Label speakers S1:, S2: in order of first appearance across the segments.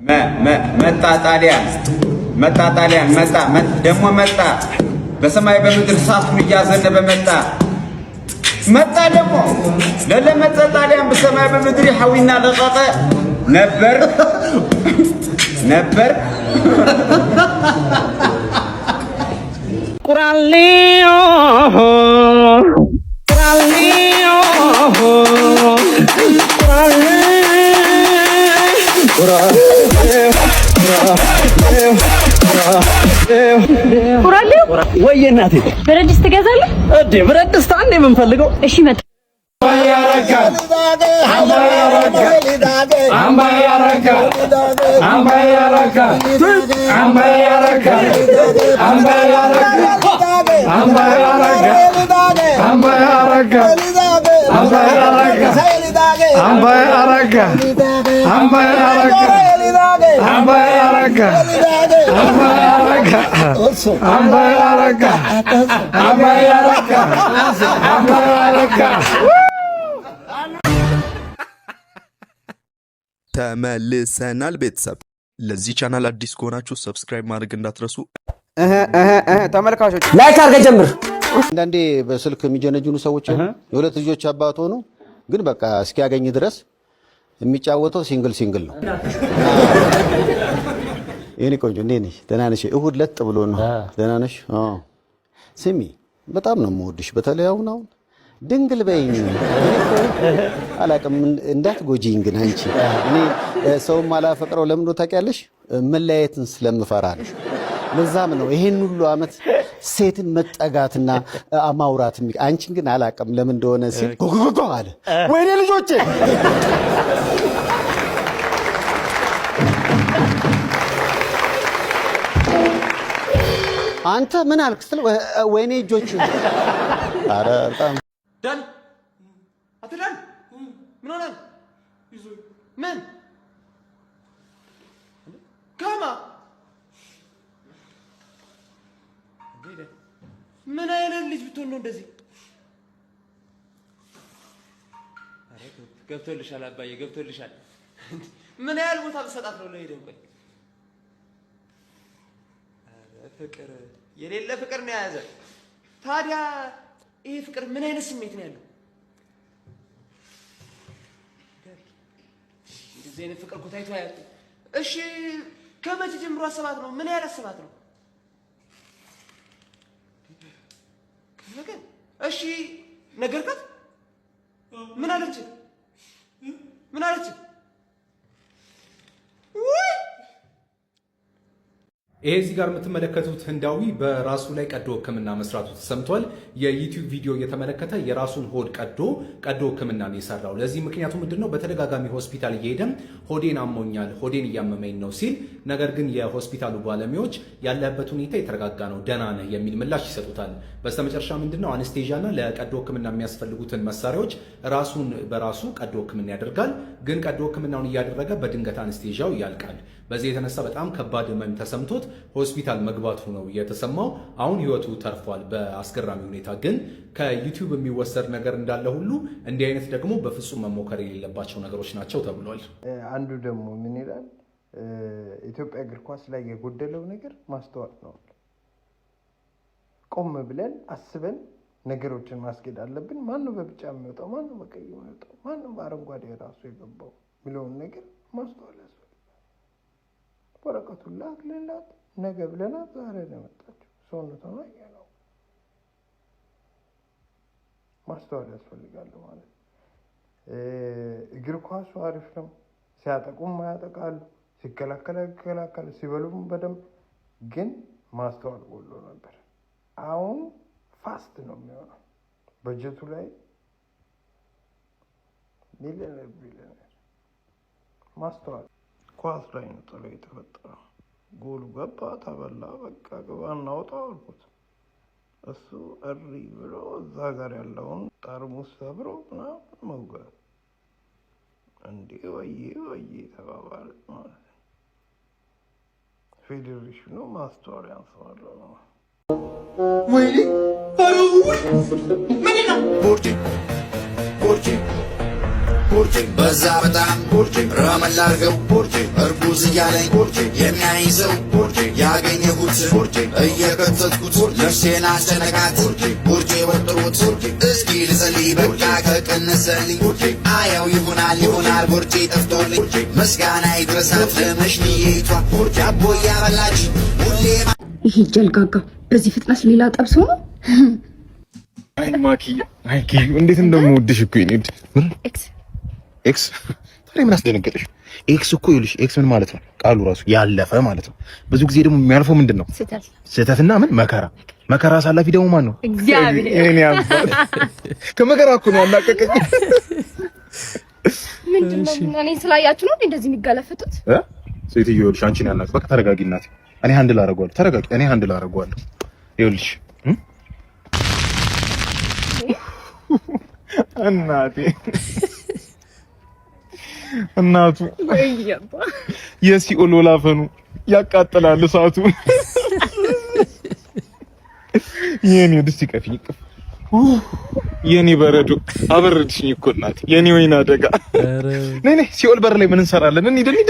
S1: መጣ ጣሊያን፣ መጣ ጣሊያን፣ መጣ፣ ደግሞ መጣ። በሰማይ በምድር እሳቱን እያዘነበ መጣ፣ መጣ፣ ደግሞ ለለመጠ ጣሊያን በሰማይ በምድር ሐዊና ለቀቀ ነበር ነበር።
S2: ቁራሌው ቁራሌው ቁራሌው።
S3: ወይ እናቴ።
S4: ብረት ድስት ትገዛለህ?
S3: እንዴ፣ ብረት ድስት አንዴ የምንፈልገው።
S4: እሺ መጣ።
S5: ተመልሰናል ቤተሰብ። ለዚህ ቻናል አዲስ ከሆናችሁ subscribe ማድረግ እንዳትረሱ።
S1: ተመልካቾች
S6: Like አድርገህ ጀምር።
S7: አንዳንዴ በስልክ የሚጀነጅኑ ሰዎች አሉ። የሁለት ልጆች አባት ሆኖ ግን በቃ እስኪያገኝ ድረስ የሚጫወተው single single ነው። የኔ ቆንጆ፣ እንዴት ነሽ? ደህና ነሽ? እሑድ ለጥ ብሎ ነው። ደህና ነሽ? አዎ። ስሚ፣ በጣም ነው የምወድሽ። በተለይ አሁን አሁን ድንግል በይኝ። እኔ እኮ አላቅም፣ እንዳትጎጂኝ ግን አንቺ። እኔ ሰውም አላፈቅረው ለምን እንደሆነ ታውቂያለሽ? መለያየትን ስለምፈራ ነው። ለዛም ነው ይሄን ሁሉ ዓመት ሴትን መጠጋትና ማውራት። አንቺን ግን አላቅም ለምን እንደሆነ ሲል ጎጎጎ አለ። ወይኔ ልጆቼ! አንተ ምን አልክ ስትል ወይኔ እጆች፣ ኧረ በጣም
S8: ዳን፣ አቶ ዳን፣ ምን ሆነ? ምን ከማ ምን አይነት ልጅ ብትሆን ነው እንደዚህ? ገብቶልሻል አባዬ፣ ገብቶልሻል። ምን ያህል ቦታ ብትሰጣት ነው ለሄደን? ቆይ፣ ኧረ ፍቅር የሌለ ፍቅር ነው የያዘ። ታዲያ ይሄ ፍቅር ምን አይነት ስሜት ነው ያለው? እንደዚህ አይነት ፍቅር እኮ ታይቶ አያውቅም። እሺ፣ ከመቼ ጀምሮ አሰባት ነው? ምን ያህል አሰባት ነው? እሺ፣ ነገርካት? ምን አለች? ምን አለች? ውይ!
S9: ይሄ እዚህ ጋር የምትመለከቱት ህንዳዊ በራሱ ላይ ቀዶ ሕክምና መስራቱ ተሰምቷል። የ YouTube ቪዲዮ እየተመለከተ የራሱን ሆድ ቀዶ ቀዶ ሕክምና ነው የሰራው። ለዚህ ምክንያቱ ምንድን ነው? በተደጋጋሚ ሆስፒታል እየሄደም ሆዴን አሞኛል፣ ሆዴን እያመመኝ ነው ሲል፣ ነገር ግን የሆስፒታሉ ባለሙያዎች ያለበት ሁኔታ የተረጋጋ ነው፣ ደህና ነህ የሚል ምላሽ ይሰጡታል። በስተመጨረሻ ምንድን ነው፣ anesthesia ና ለቀዶ ሕክምና የሚያስፈልጉትን መሳሪያዎች ራሱን በራሱ ቀዶ ሕክምና ያደርጋል። ግን ቀዶ ሕክምናውን እያደረገ በድንገት anesthesia ው ያልቃል። በዚህ የተነሳ በጣም ከባድ ህመም ተሰምቶት ሆስፒታል መግባቱ ነው የተሰማው። አሁን ህይወቱ ተርፏል በአስገራሚ ሁኔታ። ግን ከ YouTube የሚወሰድ ነገር እንዳለ ሁሉ እንዲህ አይነት ደግሞ በፍጹም መሞከር የሌለባቸው ነገሮች ናቸው ተብሏል።
S10: አንዱ ደግሞ ምን ይላል? ኢትዮጵያ እግር ኳስ ላይ የጎደለው ነገር ማስተዋል ነው። ቆም ብለን አስበን ነገሮችን ማስኬድ አለብን። ማነው በቢጫ የሚወጣው? ማነው በቀይ የሚወጣው? ማነው በአረንጓዴ ራሱ የገባው የሚለውን ነገር ማስተዋል ያስፈልጋል። ወረቀቱን ላክልላት፣ ነገ ብለናት ዛሬ ነው የመጣችው። ሰውነቷን አየነው። ማስተዋል ያስፈልጋል ማለት ነው። እግር ኳሱ አሪፍ ነው። ሲያጠቁም ያጠቃሉ፣ ሲከላከል ይከላከል፣ ሲበሉም በደንብ፣ ግን ማስተዋል ጎሎ ነበር። አሁን fast ነው የሚሆነው። በጀቱ ላይ ሚሊዮነር ቢሊዮነር ማስተዋል ኳስ ላይ ነው ጥሎ የተፈጠረው። ጎሉ ገባ፣ ተበላ፣ በቃ ግባ እናውጣው አልኩት። እሱ እሪ ብሎ እዛ ጋር ያለውን ጠርሙስ ሰብሮ ምናምን መውጋት፣ እንዲህ ወይ ወይ ተባባል ማለት ነው። ፌዴሬሽኑ ማስተዋል ያንሰዋል ነው።
S1: ወይኔ፣ ኧረ ውይ! ምንድን ነው?
S11: ቦርጬ፣ ቦርጬ፣ ቦርጬ በዛ በጣም ቦርጬ፣ ረመን ላርገው ቦርጬ፣ እርጉዝ እያ
S4: እያለኝ የሚያይዘው ያገኘሁት እየከተትኩት ነፍሴን አስጨነቃት። ቦርጬ ወጥሮት እስኪ ልጸልይ በቃ ከቀነሰልኝ አየው ይሆናል ይሆናል ቦርጬ ጠፍቶልኝ። ምስጋና ይድረሳት ለመሽንዬቷ ዳቦ እያበላች ሁሌ።
S6: ይሄ ጀልጋጋ በዚህ ፍጥነት ሌላ ጠብሶ ነው።
S11: አይ ማኪ፣ አይ ኪዩ፣ እንዴት እንደምወድሽ እኮ የኔ ውድ። ምን
S6: X?
S11: X? ታዲያ ምን አስደነገጠሽ? X እኮ ይኸውልሽ፣ X ምን ማለት ነው? ቃሉ ራሱ ያለፈ ማለት ነው። ብዙ ጊዜ ደግሞ የሚያልፈው ምንድን ነው?
S6: ስህተት።
S11: ስህተትና ምን መከራ። መከራ አሳላፊ ደግሞ ማን ነው?
S6: እግዚአብሔር።
S11: የኔ አባት ከመከራ እኮ ነው ያላቀቀኝ።
S6: ምንድን ነው? እኔን ስላያችሁ ነው እንዴ እንደዚህ የሚገለፍጡት?
S11: እ ሴትዮ፣ ይኸውልሽ፣ አንቺን ያናቅ በቃ ተረጋጊ እናቴ። እኔ handle አደርገዋለሁ። ተረጋጊ፣ እኔ handle አደርገዋለሁ። ይኸውልሽ እናቴ እናቱ የሲኦል ወላፈኑ ያቃጥላል እሳቱ። የኔ ድስት ይቀፍኝ ቅፍ የኔ በረዶ አበረድሽኝ እኮ እናቴ። የኔ ወይና አደጋ፣ ነይ ነይ። ሲኦል በር ላይ ምን እንሰራለን? እንሂድ እንሂድ።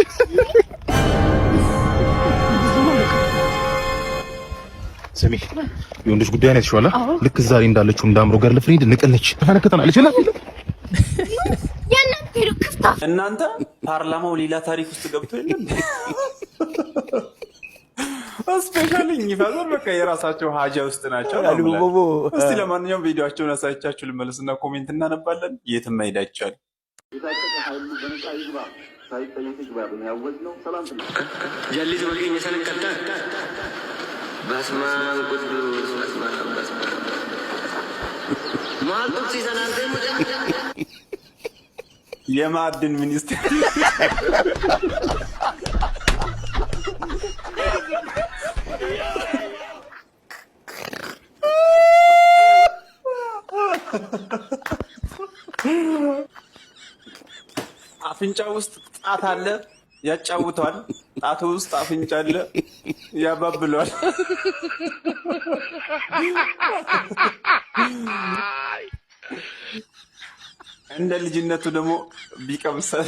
S11: ስሚ፣ የወንዶች ጉዳይ ነው የተሻለ። ልክ እዛ ላይ እንዳለችው እንዳምሮ girlfriend ንቅልች ተፈነክተናለች።
S8: እናንተ ፓርላማው ሌላ ታሪክ ውስጥ ገብቶ የለም። Especially እኚህ father በቃ የራሳቸው ሀጃ ውስጥ ናቸው ነው የምላቸው። እስቲ ለማንኛውም ቪዲዮቸውን አሳይቻችሁ ልመለስና comment እናነባለን። የትም መሄድ አይቻልም።
S12: የታጠቀ ኃይሉ በነፃ ይግባ፣ ሳይጠየቅ ይግባ ብለን ያወጅነው ትናንት ነው።
S13: ጀሊስ በቀኝ የሰነቀልተ በስመ አብ ቅዱስ በስመ አብ በስመ አብ ማልቱ ሲሰናንተ ሙጫ
S8: የማዕድን ሚኒስቴር። አፍንጫ ውስጥ ጣት አለ፣ ያጫውተዋል። ጣቱ ውስጥ አፍንጫ አለ፣ ያባብለዋል። እንደ ልጅነቱ ደግሞ ቢቀምሰል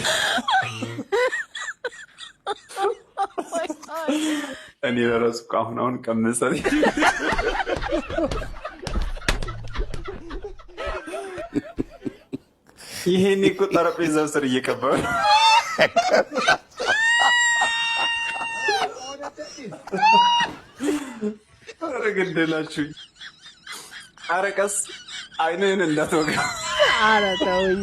S8: እኔ በራሱ እኮ አሁን አሁን ቀምሰል። ይሄኔ እኮ ጠረጴዛው ስር እየቀበረ ነው። ኧረ ገደላችሁኝ። ኧረ ቀስ፣ አይንህን እንዳትወጋ።
S2: ኧረ ተውኝ።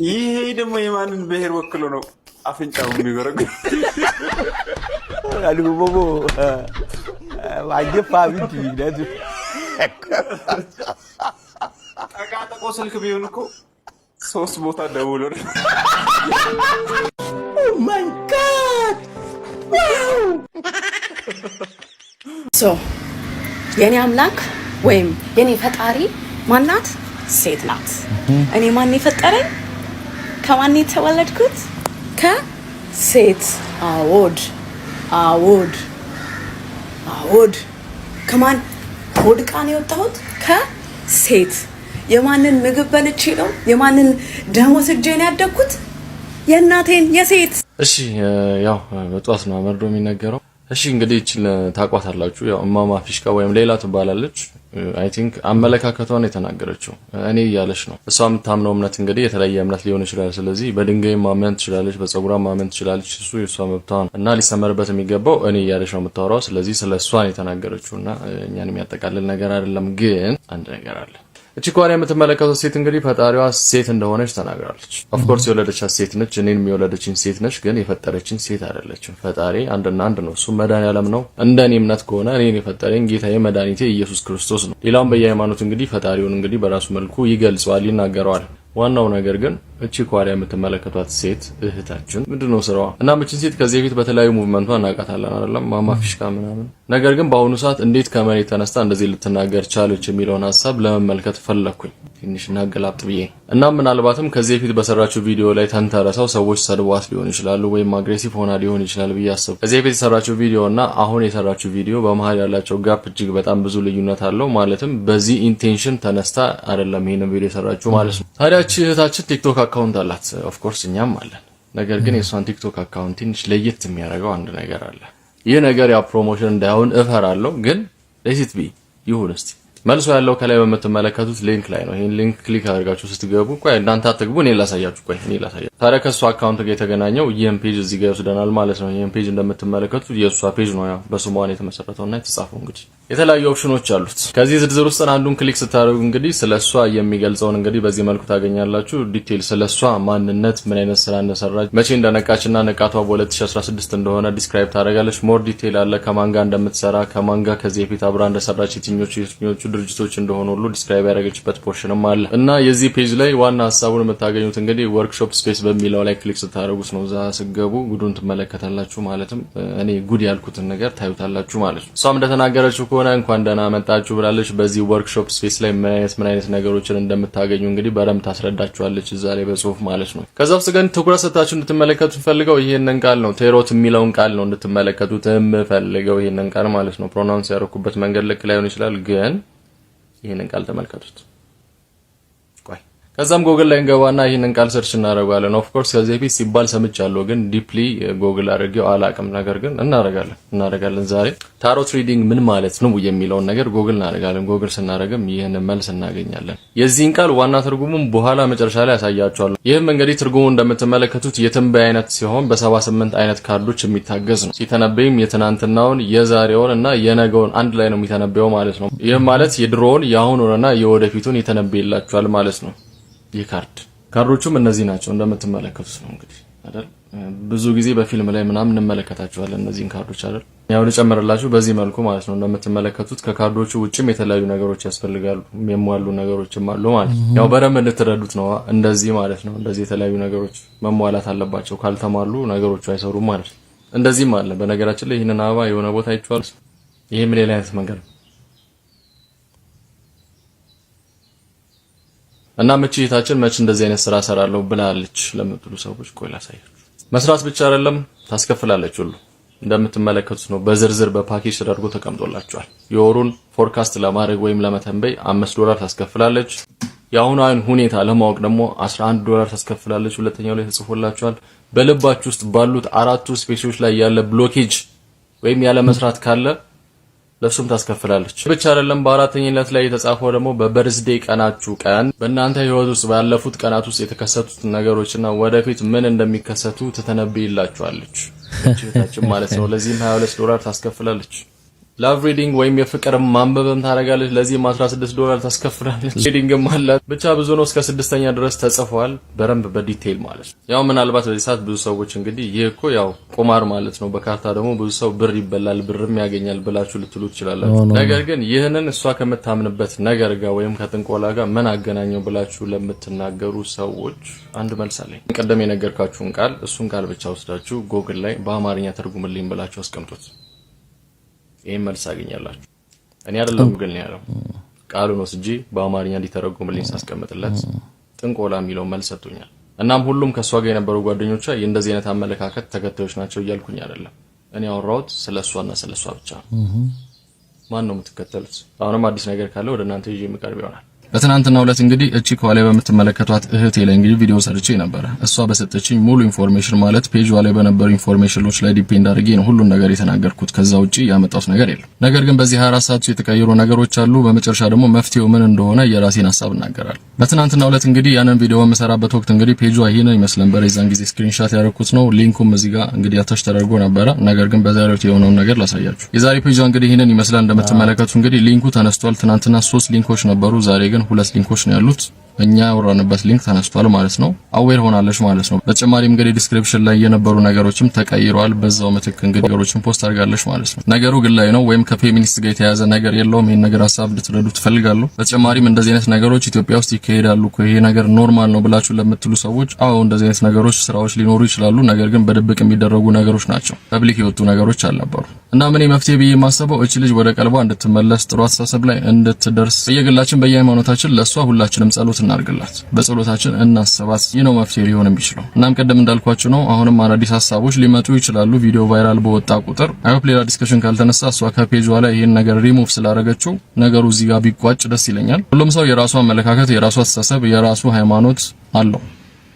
S8: ይሄ ደግሞ የማንን ብሔር ወክሎ ነው አፍንጫው የሚበረግ?
S14: Alubobo wagye fa bi nanso
S8: ጠቃጠቆ ስልክ ቢሆን እኮ ሶስት ቦታ ደውሎ ነው።
S2: My God!
S15: So የኔ አምላክ ወይም የኔ ፈጣሪ ማናት? ሴት ናት። እኔ ማን የፈጠረኝ? ከማን የተወለድኩት? ከሴት። አዎድ አዎድ አዎድ። ከማን ሆድ ዕቃ ነው የወጣሁት? ከሴት። የማንን ምግብ በልቼ ነው? የማንን ደም ወስጄ ነው ያደግኩት? የእናቴን፣ የሴት።
S16: እሺ፣ ያው በጧት ነው መርዶ የሚነገረው። እሺ፣ እንግዲህ ይችን ታቋታላችሁ። ያው እማማ ፊሽካ ወይም ሌላ ትባላለች። I think አመለካከቷን የተናገረችው እኔ እያለች ነው። እሷ የምታምነው እምነት እንግዲህ የተለየ እምነት ሊሆን ይችላል። ስለዚህ በድንጋይ ማመን ትችላለች፣ በፀጉሯ ማመን ትችላለች። እሱ የእሷ መብቷ ነው እና ሊሰመርበት የሚገባው እኔ እያለች ነው የምታወራው። ስለዚህ ስለ እሷን የተናገረችው እና እኛን የሚያጠቃልል ነገር አይደለም። ግን አንድ ነገር አለ። እቺ ኳን የምትመለከቱት ሴት እንግዲህ ፈጣሪዋ ሴት እንደሆነች ተናግራለች። Of course የወለደቻት ሴት ነች፣ እኔንም የወለደችኝ ሴት ነች። ግን የፈጠረችኝ ሴት አይደለችም። ፈጣሪ አንድና አንድ ነው፣ እሱም መድኃኒዓለም ነው። እንደ እኔ እምነት ከሆነ እኔን የፈጠረኝ ጌታዬ መድኃኒቴ ኢየሱስ ክርስቶስ ነው። ሌላውም በየሃይማኖት እንግዲህ ፈጣሪውን እንግዲህ በራሱ መልኩ ይገልጸዋል፣ ይናገረዋል። ዋናው ነገር ግን እቺ ከኋላ የምትመለከቷት ሴት እህታችን ምንድነው ስራዋ? እና እቺን ሴት ከዚህ በፊት በተለያዩ movement ቷ እናውቃታለን አይደለም? ማማ ፊሽካ ምናምን። ነገር ግን በአሁኑ ሰዓት እንዴት ከመሬት ተነስታ እንደዚህ ልትናገር ቻለች የሚለውን ሀሳብ ለመመልከት ፈለግኩኝ፣ ትንሽ እናገላብጥ ብዬ። እና ምናልባትም ከዚህ በፊት በሰራችው ቪዲዮ ላይ ተንተረሰው ሰዎች ሰድቧት ሊሆን ይችላሉ፣ ወይም aggressive ሆና ሊሆን ይችላል ብዬ አስብ። ከዚህ በፊት የሰራችው ቪዲዮ እና አሁን የሰራችው ቪዲዮ በመሀል ያላቸው gap እጅግ በጣም ብዙ ልዩነት አለው። ማለትም በዚህ intention ተነስታ አይደለም ይሄንን ቪዲዮ የሰራችው ማለት ነው። ታዲያ እቺ እህታችን ቲክቶክ account አላት። Of course እኛም አለን። ነገር ግን የእሷን ቲክቶክ account ትንሽ ለየት የሚያደርገው አንድ ነገር አለ። ይህ ነገር ያው promotion እንዳይሆን እፈራለሁ፣ ግን let it be፣ ይሁን እስቲ። መልሶ ያለው ከላይ በምትመለከቱት link ላይ ነው። ይሄን link click አድርጋችሁ ስትገቡ፣ ቆይ እናንተ አትግቡ፣ እኔ ላሳያችሁ። ቆይ እኔ ላሳያችሁ። ታዲያ ከእሷ account ጋር የተገናኘው ይህን page እዚህ ጋር ይወስደናል ማለት ነው። ይህን page እንደምትመለከቱት የእሷ page ነው፣ ያው በስሟ ነው የተመሰረተውና የተጻፈው። እንግዲህ የተለያዩ ኦፕሽኖች አሉት። ከዚህ ዝርዝር ውስጥ አንዱን click ስታደርጉ እንግዲህ ስለ እሷ የሚገልጸውን እንግዲህ በዚህ መልኩ ታገኛላችሁ። Detail ስለ እሷ ማንነት፣ ምን አይነት ስራ እንደሰራች፣ መቼ እንደነቃችና ንቃቷ በ2016 እንደሆነ describe ታደርጋለች። More detail አለ። ከማን ጋር እንደምትሰራ፣ ከማን ጋር ከዚህ በፊት አብራ እንደሰራች፣ የትኞቹ የትኞቹ ድርጅቶች እንደሆኑ ሁሉ describe ያደረገችበት portion ም አለ። እና የዚህ page ላይ ዋና ሀሳቡን የምታገኙት እንግዲህ workshop space በሚለው ላይ click ስታደርጉት ነው። እዛ ስትገቡ ጉዱን ትመለከታላችሁ። ማለትም እኔ ጉድ ያልኩትን ነገር ታዩታላችሁ ማለት ነው። እሷም እንደተናገረችው ከሆነ እንኳን ደህና መጣችሁ ብላለች። በዚህ workshop space ላይ ምን አይነት ምን አይነት ነገሮችን እንደምታገኙ እንግዲህ በደንብ ታስረዳችኋለች እዛ ላይ በጽሁፍ ማለት ነው። ከዛ ውስጥ ግን ትኩረት ሰጥታችሁ እንድትመለከቱት ፈልገው ይሄንን ቃል ነው፣ tarot የሚለውን ቃል ነው እንድትመለከቱት የምፈልገው፣ ይሄንን ቃል ማለት ነው። Pronounce ያደረኩበት መንገድ ልክ ላይሆን ይችላል፣ ግን ይሄንን ቃል ተመልከቱት። ቆይ ከዛም ጎግል ላይ እንገባና ይህንን ቃል search እናደርገዋለን። Of course ከዚህ በፊት ሲባል ሰምቻለሁ፣ ግን deeply Google አድርጌው አላቅም። ነገር ግን እናደርጋለን ዛሬ tarot reading ምን ማለት ነው የሚለውን ነገር ጎግል እናደርጋለን። ጎግል ስናደርግም ይህንን መልስ እናገኛለን። የዚህን ቃል ዋና ትርጉሙም በኋላ መጨረሻ ላይ ያሳያችኋለሁ። ይህም እንግዲህ ትርጉሙ እንደምትመለከቱት የትንበያ አይነት ሲሆን በ78 አይነት ካርዶች የሚታገዝ ነው። ሲተነበይም የትናንትናውን፣ የዛሬውን እና የነገውን አንድ ላይ ነው የሚተነበየው ማለት ነው። ይህም ማለት የድሮውን፣ የአሁኑንና የወደፊቱን ይተነበይላችኋል ማለት ነው። ይህ ካርዶቹም እነዚህ ናቸው እንደምትመለከቱት ነው እንግዲህ አይደል? ብዙ ጊዜ በፊልም ላይ ምናምን እንመለከታቸዋለን እነዚህን ካርዶች አይደል? ያው ልጨምርላችሁ በዚህ መልኩ ማለት ነው። እንደምትመለከቱት ከካርዶቹ ውጭም የተለያዩ ነገሮች ያስፈልጋሉ፣ የሚሟሉ ነገሮችም አሉ ማለት ነው። ያው በደንብ እንድትረዱት ነው እንደዚህ ማለት ነው። እንደዚህ የተለያዩ ነገሮች መሟላት አለባቸው። ካልተሟሉ ነገሮቹ አይሰሩም ማለት ነው። እንደዚህም አለ። በነገራችን ላይ ይህንን አበባ የሆነ ቦታ አይቼዋለሁ። ይሄም ሌላ አይነት መንገድ ነው። እና መቼ እህታችን መች እንደዚህ አይነት ስራ ሰራለሁ ብላለች ለምትሉ ሰዎች ቆይ ላሳያችሁ። መስራት ብቻ አይደለም፣ ታስከፍላለች ሁሉ። እንደምትመለከቱት ነው። በዝርዝር በፓኬጅ ተደርጎ ተቀምጦላችኋል። የወሩን forecast ለማድረግ ወይም ለመተንበይ $5 ታስከፍላለች። የአሁኗን ሁኔታ ለማወቅ ደግሞ 11 ዶላር ታስከፍላለች። ሁለተኛው ላይ ተጽፎላችኋል። በልባችሁ ውስጥ ባሉት አራቱ space ኦች ላይ ያለ blockage ወይም ያለ መስራት ካለ ለሱም ታስከፍላለች። ብቻ አይደለም፣ በአራተኝነት ላይ የተጻፈው ደግሞ በ birthday ቀናችሁ ቀን በእናንተ ህይወት ውስጥ ባለፉት ቀናት ውስጥ የተከሰቱት ነገሮችና ወደፊት ምን እንደሚከሰቱ ትተነብይላችኋለች እህታችን ማለት ነው። ለዚህም 22 ዶላር ታስከፍላለች። Love reading ወይም የፍቅር ማንበብም ታደርጋለች። ለዚህም 16 ዶላር ታስከፍላለች። Reading ም አላት። ብቻ ብዙ ነው። እስከ ስድስተኛ ድረስ ተጽፏል በደንብ በ detail ማለት ነው። ያው ምናልባት በዚህ ሰዓት ብዙ ሰዎች እንግዲህ ይህ እኮ ያው ቁማር ማለት ነው፣ በካርታ ደግሞ ብዙ ሰው ብር ይበላል ብርም ያገኛል ብላችሁ ልትሉ ትችላላችሁ። ነገር ግን ይህንን እሷ ከምታምንበት ነገር ጋር ወይም ከጥንቆላ ጋር ምን አገናኘው ብላችሁ ለምትናገሩ ሰዎች አንድ መልስ አለኝ። ቀደም የነገርካችሁን ቃል፣ እሱን ቃል ብቻ ወስዳችሁ ጎግል ላይ በአማርኛ ተርጉምልኝ ብላችሁ አስቀምጡት። ይህን መልስ አገኛላችሁ። እኔ አይደለም ጉግል ነው ያለው። ቃሉን ወስጄ በአማርኛ እንዲተረጉምልኝ ሳስቀምጥለት ጥንቆላ የሚለውን መልስ ሰጥቶኛል። እናም ሁሉም ከእሷ ጋር የነበሩ ጓደኞቿ የእንደዚህ አይነት አመለካከት ተከታዮች ናቸው እያልኩኝ አይደለም። እኔ ያወራሁት ስለ እሷና ስለ እሷ ብቻ ነው። ማን ነው የምትከተሉት? አሁንም አዲስ ነገር ካለ ወደ እናንተ ይዤ የምቀርብ ይሆናል። በትናንትናው ዕለት እንግዲህ እቺ ከኋላ በምትመለከቷት እህቴ ላይ እንግዲህ ቪዲዮ ሰርቼ ነበረ። እሷ በሰጠችኝ ሙሉ information፣ ማለት ፔጇ ላይ በነበሩ information ኖች ላይ depend አድርጌ ነው ሁሉን ነገር የተናገርኩት። ከዛ ውጪ ያመጣሁት ነገር የለም። ነገር ግን በዚህ 24 ሰዓት ውስጥ የተቀየሩ ነገሮች አሉ። በመጨረሻ ደግሞ መፍትሄው ምን እንደሆነ የራሴን ሀሳብ እናገራለሁ። በትናንትናው ዕለት እንግዲህ ያንን ቪዲዮ በምሰራበት ወቅት እንግዲህ ፔጇ ይሄንን ይመስል ነበር። የዛን ጊዜ screenshot ያደረኩት ነው። Link ኩም እዚህ ጋር እንግዲህ attach ተደርጎ ነበረ። ነገር ግን በዛሬው የሆነውን ነገር ላሳያችሁ። የዛሬ ፔጇ እንግዲህ ይሄንን ይመስላል። እንደምትመለከቱ እንግዲህ link ኩ ተነስቷል። ትናንትና ሶስት link ኦች ነበሩ። ዛሬ ግን ሁለት link ኦች ነው ያሉት። እኛ ያወራንበት link ተነስቷል ማለት ነው። Aware ሆናለች ማለት ነው። በተጨማሪም እንግዲህ description ላይ የነበሩ ነገሮችም ተቀይረዋል። በዛው ምትክ እንግዲህ ነገሮችን post አድርጋለች ማለት ነው። ነገሩ ግላዊ ነው ወይም ከፌሚኒስት ጋር የተያያዘ ነገር የለውም። ይሄን ነገር ሀሳብ እንድትረዱ ትፈልጋለሁ። በተጨማሪም እንደዚህ አይነት ነገሮች ኢትዮጵያ ውስጥ ይካሄዳሉ እኮ፣ ይሄ ነገር normal ነው ብላችሁ ለምትሉ ሰዎች፣ አዎ፣ እንደዚህ አይነት ነገሮች ስራዎች ሊኖሩ ይችላሉ። ነገር ግን በድብቅ የሚደረጉ ነገሮች ናቸው። Public የወጡ ነገሮች አልነበሩ። እና ምን መፍትሄ ብዬ የማስበው እቺ ልጅ ወደ ቀልቧ እንድትመለስ፣ ጥሩ አስተሳሰብ ላይ እንድትደርስ በየግላችን በየሃይማኖታችን ለእሷ ሁላችንም ጸሎት እናድርግላት፣ በጸሎታችን እናስባት። ይህ ነው መፍትሄ ሊሆን የሚችለው። እናም ቅድም እንዳልኳችሁ ነው፣ አሁንም አዳዲስ ሀሳቦች ሊመጡ ይችላሉ። ቪዲዮ viral በወጣ ቁጥር I hope ሌላ discussion ካልተነሳ እሷ ከፔጇ ላይ ይህን ነገር ሪሙቭ ስላደረገችው ነገሩ እዚህ ጋር ቢቋጭ ደስ ይለኛል። ሁሉም ሰው የራሱ አመለካከት፣ የራሱ አስተሳሰብ፣ የራሱ ሃይማኖት አለው።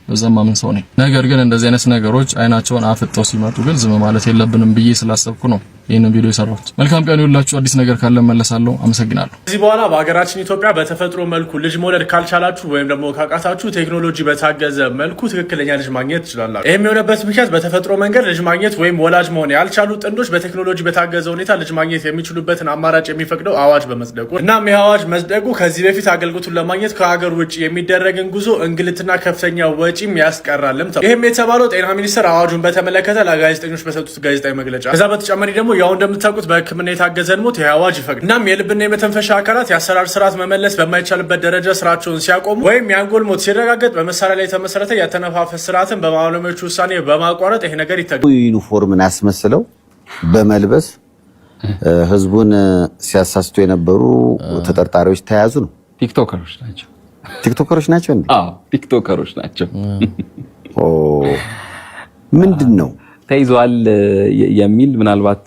S16: በዛም ማምን ሰው ነኝ። ነገር ግን እንደዚህ አይነት ነገሮች አይናቸውን አፍጠው ሲመጡ ግን ዝም ማለት የለብንም ብዬ ስላሰብኩ ነው ይህንን ቪዲዮ የሰራሁት። መልካም ቀን ይሁንላችሁ። አዲስ ነገር ካለ መለሳለሁ። አመሰግናለሁ።
S14: ከዚህ በኋላ በሀገራችን ኢትዮጵያ በተፈጥሮ መልኩ ልጅ መውለድ ካልቻላችሁ ወይም ደግሞ ካቃታችሁ ቴክኖሎጂ በታገዘ መልኩ ትክክለኛ ልጅ ማግኘት ትችላላችሁ። ይህም የሆነበት ምክንያት በተፈጥሮ መንገድ ልጅ ማግኘት ወይም ወላጅ መሆን ያልቻሉ ጥንዶች በቴክኖሎጂ በታገዘ ሁኔታ ልጅ ማግኘት የሚችሉበትን አማራጭ የሚፈቅደው አዋጅ በመጽደቁ፣ እናም ይህ አዋጅ መጽደቁ ከዚህ በፊት አገልግሎቱን ለማግኘት ከሀገር ውጭ የሚደረግን ጉዞ፣ እንግልትና ከፍተኛ ወጪም ያስቀራልም። ይህም የተባለው ጤና ሚኒስቴር አዋጁን በተመለከተ ለጋዜጠኞች በሰጡት ጋዜጣዊ መግለጫ። ከዛ በተጨማሪ ደግሞ ያው እንደምታውቁት በሕክምና የታገዘን ሞት ይህ አዋጅ ይፈቅዳል። እናም የልብና የመተንፈሻ አካላት የአሰራር ስርዓት መመለስ በማይቻልበት ደረጃ ስራቸውን ሲያቆሙ ወይም የአንጎል ሞት ሲረጋገጥ በመሳሪያ ላይ የተመሰረተ የአተነፋፈስ ስርዓትን በባለሙያዎቹ ውሳኔ በማቋረጥ ይሄ ነገር ይተገ
S7: ዩኒፎርምን አስመስለው በመልበስ ህዝቡን ሲያሳስቱ የነበሩ ተጠርጣሪዎች ተያዙ ነው።
S17: ቲክቶከሮች ናቸው።
S7: ቲክቶከሮች ናቸው እንዴ?
S17: አዎ፣ ቲክቶከሮች ናቸው።
S7: ኦ፣ ምንድን ነው?
S17: ተይዘዋል የሚል ምናልባት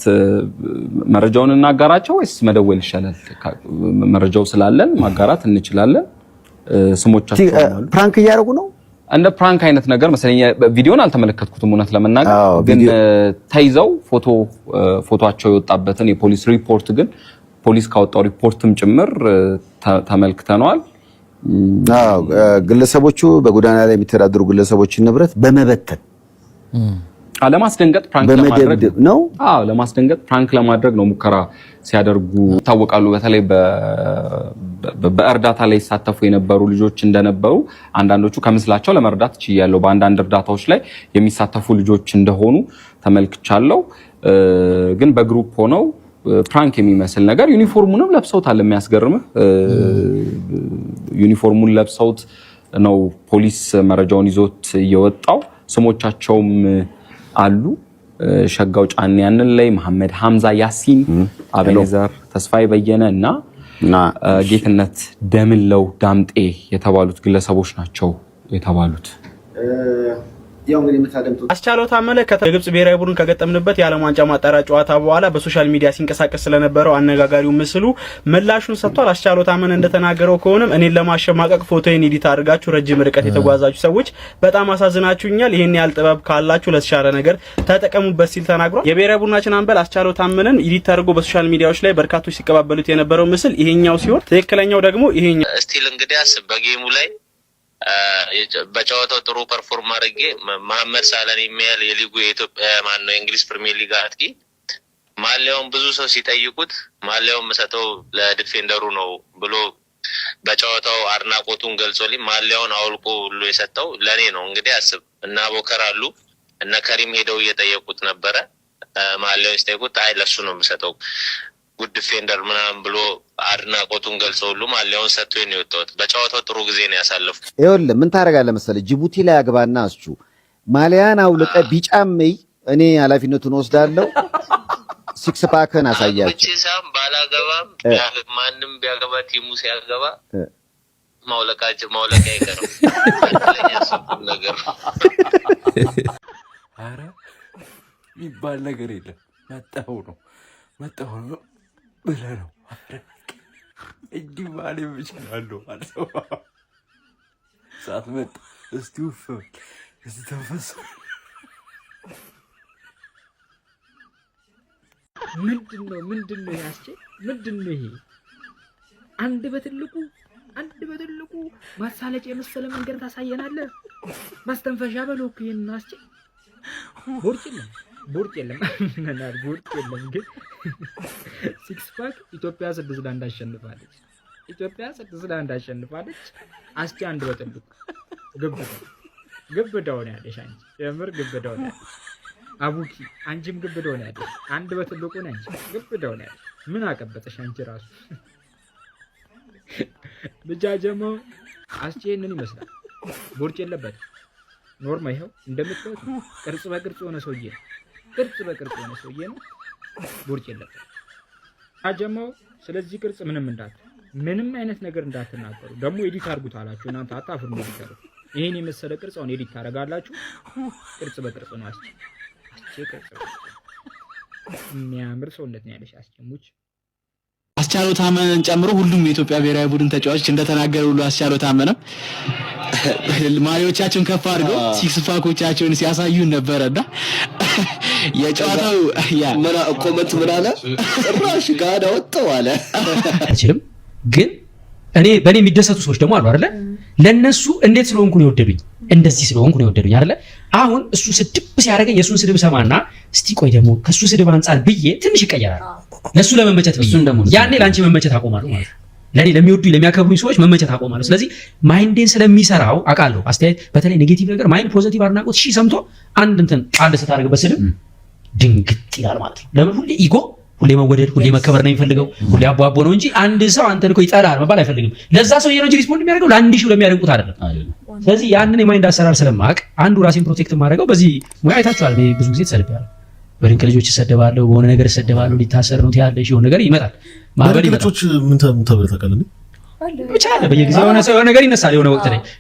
S17: መረጃውን እናጋራቸው ወይስ መደወል ይሻላል? መረጃው ስላለን ማጋራት እንችላለን። ስሞቻቸው
S7: Prank እያደረጉ ነው።
S17: እንደ prank አይነት ነገር መሰለኝ። ቪዲዮን አልተመለከትኩትም እውነት ለመናገር፣ ግን ተይዘው ፎቶቸው የወጣበትን የፖሊስ ሪፖርት ግን ፖሊስ ካወጣው ሪፖርትም ጭምር ተመልክተነዋል።
S7: ግለሰቦቹ በጎዳና ላይ የሚተዳደሩ ግለሰቦችን ንብረት በመበተን
S17: ለማስደንገጥ prank ለማድረግ
S7: ነው።
S17: አዎ፣ ለማስደንገጥ prank ለማድረግ ነው ሙከራ ሲያደርጉ ይታወቃሉ። በተለይ በእርዳታ ላይ ይሳተፉ የነበሩ ልጆች እንደነበሩ አንዳንዶቹ ከምስላቸው ለመረዳት ችያለሁ። በአንዳንድ እርዳታዎች ላይ የሚሳተፉ ልጆች እንደሆኑ ተመልክቻለሁ። ግን በ group ሆነው prank የሚመስል ነገር ዩኒፎርሙንም ለብሰውታል። የሚያስገርምህ ዩኒፎርሙን ለብሰውት ነው ፖሊስ መረጃውን ይዞት እየወጣው። ስሞቻቸውም አሉ። ሸጋው ጫን ያንን ላይ መሐመድ ሐምዛ ያሲን፣ አቤኔዘር ተስፋዬ በየነ እና ጌትነት ደምለው ዳምጤ የተባሉት ግለሰቦች ናቸው የተባሉት።
S7: ያው እንግዲህ የምታደምጡት
S18: አስቻለው ታመነ ከግብጽ ብሔራዊ ቡድን ከገጠምንበት የዓለም ዋንጫ ማጣሪያ ጨዋታ በኋላ በ social media ሲንቀሳቀስ ስለነበረው አነጋጋሪው ምስሉ ምላሹን ሰጥቷል። አስቻለው ታመነ እንደተናገረው ከሆነም እኔን ለማሸማቀቅ ፎቶዬን edit አድርጋችሁ ረጅም ርቀት የተጓዛችሁ ሰዎች በጣም አሳዝናችሁኛል። ይህን ያህል ጥበብ ካላችሁ ለተሻለ ነገር ተጠቀሙበት ሲል ተናግሯል። የብሔራዊ ቡድናችን አምበል አስቻለው ታመነን edit አድርጎ በ social media ዎች ላይ በርካቶች ሲቀባበሉት የነበረው ምስል ይሄኛው ሲሆን ትክክለኛው ደግሞ ይሄኛው
S19: Still እንግዲህ አስብ፣ በ game ኡ ላይ በጨዋታው ጥሩ perform አድርጌ መሐመድ ሳላን የሚያህል የሊጉ የኢትዮጵያ ማን ነው የእንግሊዝ ፕሪሚየር ሊግ አጥቂ ማሊያውን ብዙ ሰው ሲጠይቁት ማሊያውን የምሰጠው ለ defender ኡ ነው ብሎ በጨዋታው አድናቆቱን ገልጾልኝ ማሊያውን አውልቆ ሁሉ የሰጠው ለእኔ ነው። እንግዲህ አስብ፣ እነ አቦከር አሉ፣ እነ ከሪም ሄደው እየጠየቁት ነበረ። ማሊያውን ሲጠይቁት አይ ለሱ ነው የምሰጠው፣ good defender ምናምን ብሎ አድናቆቱን ገልጾ ሁሉ ማሊያውን ሰጥቶ ነው የወጣሁት። በጨዋታው ጥሩ ጊዜ ነው ያሳለፍኩት።
S7: ይኸውልህ፣ ምን ታደርጋለህ መሰለህ፣ ጅቡቲ ላይ አግባና አስቹ ማሊያን አውልቀህ ቢጫም እይ፣ እኔ ኃላፊነቱን ወስዳለሁ። Six pack ን አሳያቸው።
S19: አግብቼ ሳይሆን ባላገባም ማንም ቢያገባ team ኡ ሲያገባ ማውለቃቸው ማውለቅ አይቀርም። ትክክለኛ ያሰብኩት ነገር ነው።
S20: ኧረ የሚባል ነገር የለም። መጣሁ ነው፣ መጣሁ ነው ብለህ ነው። እንዲህ ማለት እችላለሁ አልሰማህም። ሰዓት መጣ። እስቲ ውፍ በል፣ እስቲ ተንፈስ።
S21: ምንድን ነው? ምንድን ነው ያስቼ? ምንድን ነው ይሄ? አንድ በትልቁ ማሳለጫ የመሰለ መንገድ ታሳየናለህ። ማስተንፈሻ በለው እኮ ይሄን አስቼ። ቦርጭ የለም፣ ቦርጭ የለም፣ ቦርጭ የለም። ግን six pack ኢትዮጵያ 6-1 አሸንፋለች። ኢትዮጵያ 6-1 አሸንፋለች። አስቼ አንድ በትልቁ ግብዳ ግብዳው ነው ያለሽ አንቺ፣ የምር ግብዳው ነው ያለሽ። አቡኪ አንቺም ግብዳው ነው ያለሽ። አንድ በትልቁ ነው አንቺ፣ ግብዳው ነው ያለሽ። ምን አቀበጠሽ አንቺ ራሱ? ብቻ ጀሞ አስቼ ይህንን ይመስላል። ቦርጭ የለበትም። Normal ይኸው እንደምታዩት ነው። ቅርጽ በቅርጽ የሆነ ሰውዬ ነው። ቅርጽ በቅርጽ የሆነ ሰውዬ ነው። ቦርጭ የለበትም። አጀማው ስለዚህ ቅርጽ ምንም እንዳት ምንም አይነት ነገር እንዳትናገሩ። ደግሞ edit አድርጉት አላችሁ እናንተ አታፍሩም። Edit አድርጉ። ይሄን የመሰለ ቅርጽ አሁን edit ታደርጋላችሁ። ቅርጽ በቅርጽ ነው አስቼ፣ አስቼ ቅርጽ በቅርጽ የሚያምር ሰውነት ነው ያለሽ አስቼ ሙች።
S3: አስቻለው ታመነን ጨምሮ ሁሉም የኢትዮጵያ ብሔራዊ ቡድን ተጫዋቾች እንደተናገሩ ሁሉ አስቻለው ታመነም ማሊያዎቻቸውን ከፍ አድርገው six pack ኦቻቸውን ሲያሳዩን ነበረና የጨዋታው
S22: Comment ምን አለ? ጭራሽ ጋዳ ወጣው አለ።
S23: አይችልም። ግን እኔ በእኔ የሚደሰቱ ሰዎች ደግሞ አሉ አይደለ? ለነሱ እንዴት ስለሆንኩ ነው የወደዱኝ፣ እንደዚህ ስለሆንኩ ነው የወደዱኝ አይደለ? አሁን እሱ ስድብ ሲያደርገኝ የእሱን ስድብ ሰማና እስቲ ቆይ ደግሞ ከእሱ ስድብ አንጻር ብዬ ትንሽ ይቀየራል። ለእሱ ለመመቸት ብዬ ያኔ ለአንቺ መመቸት አቆማለሁ ማለት ነው። ለእኔ ለሚወዱኝ ለሚያከብሩኝ ሰዎች መመቸት አቆማለሁ። ስለዚህ mind ኤን ስለሚሰራው አውቃለሁ። አስተያየት በተለይ negative ነገር mind positive አድናቆት ሺህ ሰምቶ አንድ እንትን ጣል ስታደርግበት ስድብ ድንግጥ ይላል ማለት ነው። ለምን ሁሌ ego፣ ሁሌ መወደድ፣ ሁሌ መከበር ነው የሚፈልገው። ሁሌ አቦ አቦ ነው እንጂ አንድ ሰው አንተን እኮ ይጠላል መባል አይፈልግም። ለዛ ሰውዬ ነው እንጂ respond የሚያደርገው ለአንድ ሺው ለሚያደንቁት አይደለም። ስለዚህ ያንን የ mind አሰራር ስለማቅ አንዱ ራሴን protect የማደርገው በዚህ ሙያ አይታችኋል። እኔ ብዙ ጊዜ ተሰድቤያለሁ። በድንቅ ልጆች እሰደባለሁ፣ በሆነ ነገር እሰደባለሁ። ሊታሰር ነው ትያለሽ፣ የሆነ ነገር ይመጣል፣ ማዕበል
S24: በድንቅ
S23: ይመጣል።
S24: ልጆች ምን ተብለህ ታውቃለህ?
S23: ብቻ አለ በየጊዜው የሆነ ሰው የሆነ ነገር ይነሳል።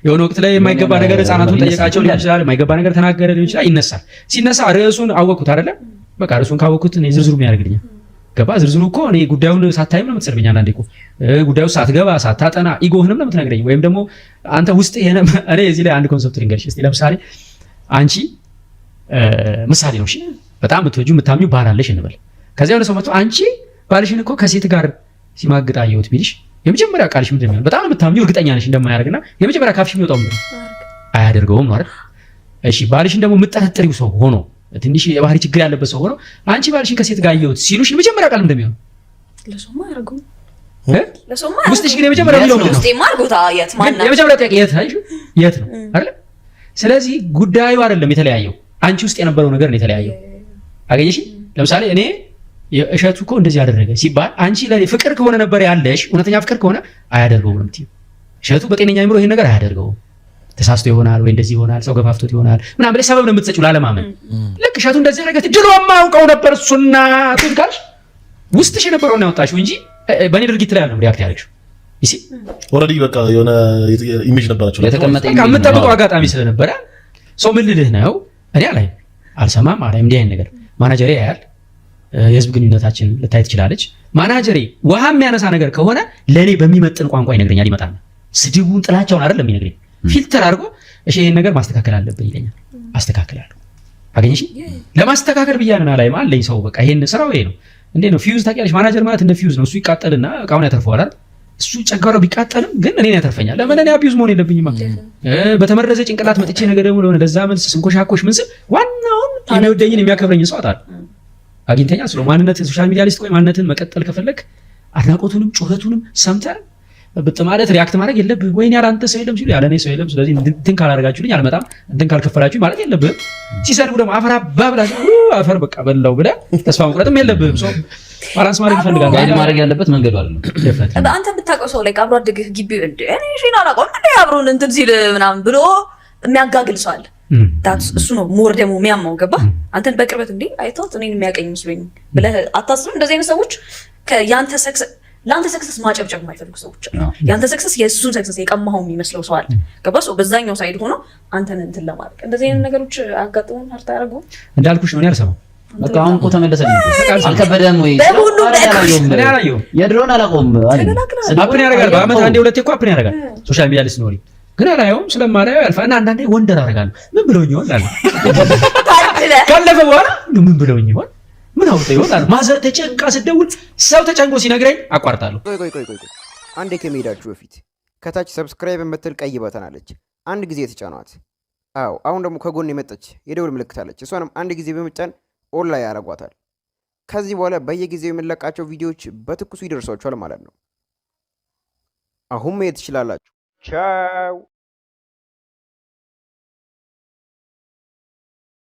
S23: የሆነ ወቅት ላይ የማይገባ ነገር ህፃናቱን ጠየቃቸው ሊሆን ይችላል። የማይገባ ነገር ተናገረ ሊሆን ይችላል። ይነሳል። ሲነሳ ርዕሱን አወቅኩት አይደለ? በቃ ርዕሱን ካወቅኩት እኔ ዝርዝሩ ምን ያደርግልኛል? ገባ? ዝርዝሩ እኮ እኔ ጉዳዩን ሳታይም ነው የምትሰድበኝ። አንዳንዴ እኮ ጉዳዩ ሳትገባ ሳታጠና ego ህንም ነው የምትነግረኝ። ወይም ደግሞ አንተ ውስጥ እኔ እዚህ ላይ አንድ concept ልንገርሽ እስቲ። ለምሳሌ አንቺ ምሳሌ ነው እሺ፣ በጣም የምትወጂው የምታምኚው ባል አለሽ እንበል። ከዚያ የሆነ ሰው መጥቶ አንቺ ባልሽን እኮ ከሴት ጋር ሲማግጥ አየሁት ቢልሽ የመጀመሪያ ቃልሽ ምንድን ነው? በጣም የምታምኚው እርግጠኛ ነሽ እንደማያደርግና የመጀመሪያ ካፍሽ የሚወጣው ምንድን ነው? አያደርገውም ነው አይደል? እሺ ባልሽን ደግሞ የምጠረጥሪው ሰው ሆኖ ትንሽ የባህሪ ችግር ያለበት ሰው ሆኖ አንቺ ባልሽን ከሴት ጋር አየሁት ሲሉሽ የመጀመሪያ ቃል እንደሚሆን
S25: ለሰውማ አያደርገውም።
S23: እ?
S25: ለሰውማ
S23: ውስጥሽ ግን የመጀመሪያ የሚለው ምንድን ነው?
S25: ውስጤማ አድርጎታ የት ማን
S23: ግን የመጀመሪያ ጥያቄ የት አይሽ የት ነው አይደል? ስለዚህ ጉዳዩ አይደለም የተለያየው፣ አንቺ ውስጥ የነበረው ነገር ነው የተለያየው። አገኘሽ? ለምሳሌ እኔ እሸቱ እኮ እንደዚህ አደረገ ሲባል አንቺ ለኔ ፍቅር ከሆነ ነበር ያለሽ፣ እውነተኛ ፍቅር ከሆነ አያደርገውም ነው የምትይው። እሸቱ በጤነኛ አይምሮ ይሄን ነገር አያደርገውም፣ ተሳስቶ ይሆናል ወይ እንደዚህ ይሆናል፣ ሰው ገፋፍቶት ይሆናል ምናምን ብለሽ ሰበብ ነው የምትሰጪው ላለማመን። ልክ እሸቱ እንደዚህ አደረገ ድሮም አውቀው ነበር እሱና ትት ካልሽ ውስጥሽ የነበረውን ያወጣሽው እንጂ በእኔ ድርጊት ላይ አይደለም react ያደረግሽው። ይሲ
S24: Already በቃ የሆነ image ነበራቸው።
S23: በቃ የምጠብቀው አጋጣሚ ስለነበረ ሰው ምን ልልህ ነው፣ እኔ አላይም፣ አልሰማም፣ አላይም እንዲህ አይነት ነገር። ማናጀሬ ያያል፣ የህዝብ ግንኙነታችን ልታይ ትችላለች። ማናጀሬ ውሃ የሚያነሳ ነገር ከሆነ ለእኔ በሚመጥን ቋንቋ ይነግረኛል። ይመጣል፣ ስድቡን ጥላቻውን አይደለም የሚነግረኝ፣ filter አድርጎ እሺ ይሄን ነገር ማስተካከል አለብን ይለኛል። አስተካክላለሁ። አገኘሽ? ለማስተካከል ብያንን አላይም አለኝ ሰው በቃ ይሄን ስራው ይሄ ነው። እንዴ ነው ፊውዝ ታውቂያለሽ? ማናጀር ማለት እንደ ፊውዝ ነው። እሱ ይቃጠልና እቃውን ያተርፈዋል አይደል? እሱ ጨጓራው ቢቃጠልም ግን እኔን ያተርፈኛል። ለምን እኔ abuse መሆን የለብኝማ። በተመረዘ ጭንቅላት መጥቼ ነገር ደግሞ ለሆነ ለዛ መልስ ስንኮሻኮሽ ምን ስል ዋናውን የሚወደኝን የሚያከብረኝን ሰው አጣለሁ። አግኝተኛል። ስለ ማንነት social media ላይ ስትቆይ ማንነትን መቀጠል ከፈለግ አድናቆቱንም ጩኸቱንም ሰምተህ ብጥ ማለት react ማድረግ የለብህም። ወይኔ ያለ አንተ ሰው የለም ሲሉ ያለ እኔ ሰው የለም፣ ስለዚህ እንትን ካላደረጋችሁልኝ አልመጣም፣ እንትን ካልከፈላችሁኝ ማለት የለብህም። ሲሰድቡ ደግሞ አፈር አባ ብላ አፈር በቃ በላው ብለህ ተስፋ መቁረጥም የለብህም። So balance ማድረግ ይፈልጋል።
S26: Guide ማድረግ ያለበት መንገዱ አይደለም።
S25: አንተ የምታውቀው ሰው ላይ አብሮ አደግህ ግቢ እንደ እኔ እሺን አላውቀውም እንደ አብሮን እንትን ሲል ምናምን ብሎ የሚያጋግል ሰው አለ። እሱ ነው more ደግሞ የሚያማው። ገባ? አንተን በቅርበት እንዴ አይተውት እኔን የሚያቀኝ መስሎኝ ብለህ አታስብም? እንደዚህ አይነት ሰዎች ያንተ success ለአንተ success ማጨብጨብ የማይፈልጉ ሰዎች አሉ። ያንተ success የእሱን success የቀማኸው የሚመስለው ሰው አለ። ገባ? ሰው በዛኛው side ሆኖ አንተን እንትን ለማድረግ እንደዚህ አይነት ነገሮች አያጋጥሙም? Hurt አያደርጉም?
S23: እንዳልኩሽ ነው፣ እኔ አልሰማም።
S26: በቃ አሁን እኮ ተመለሰልኝ። አልከበደም ወይ?
S25: በሁሉም
S23: እኔ አላየሁም።
S26: የድሮን አላውቀውም አለኝ።
S23: Happen ያደርጋል። በአመት አንዴ ሁለቴ እኮ happen ያደርጋል። Social media ላይ ስትኖሪ ግን አላየውም። ስለማላየው ያልፋል። እና አንዳንዴ wonder አደርጋለሁ። ምን ብለውኝ ይሆን እላለሁ። ካለፈ በኋላ ምን ብለውኝ ይሆን፣ ምን አውጥተው ይሆን እላለሁ። Mother ተጨንቃ ስትደውል ሰው ተጨንቆ ሲነግረኝ አቋርጣለሁ።
S27: ቆይ ቆይ ቆይ ቆይ ቆይ፣ አንዴ ከመሄዳችሁ በፊት ከታች subscribe የምትል ቀይ button አለች። አንድ ጊዜ ተጫኗት። አዎ፣ አሁን ደግሞ ከጎን የመጣች የደውል ምልክት አለች። እሷንም አንድ ጊዜ በመጫን all ላይ ያደርጓታል። ከዚህ በኋላ በየጊዜው የምንለቃቸው ቪዲዮዎች በትኩሱ ይደርሷችኋል ማለት ነው። አሁን መሄድ ትችላላችሁ። ቻው።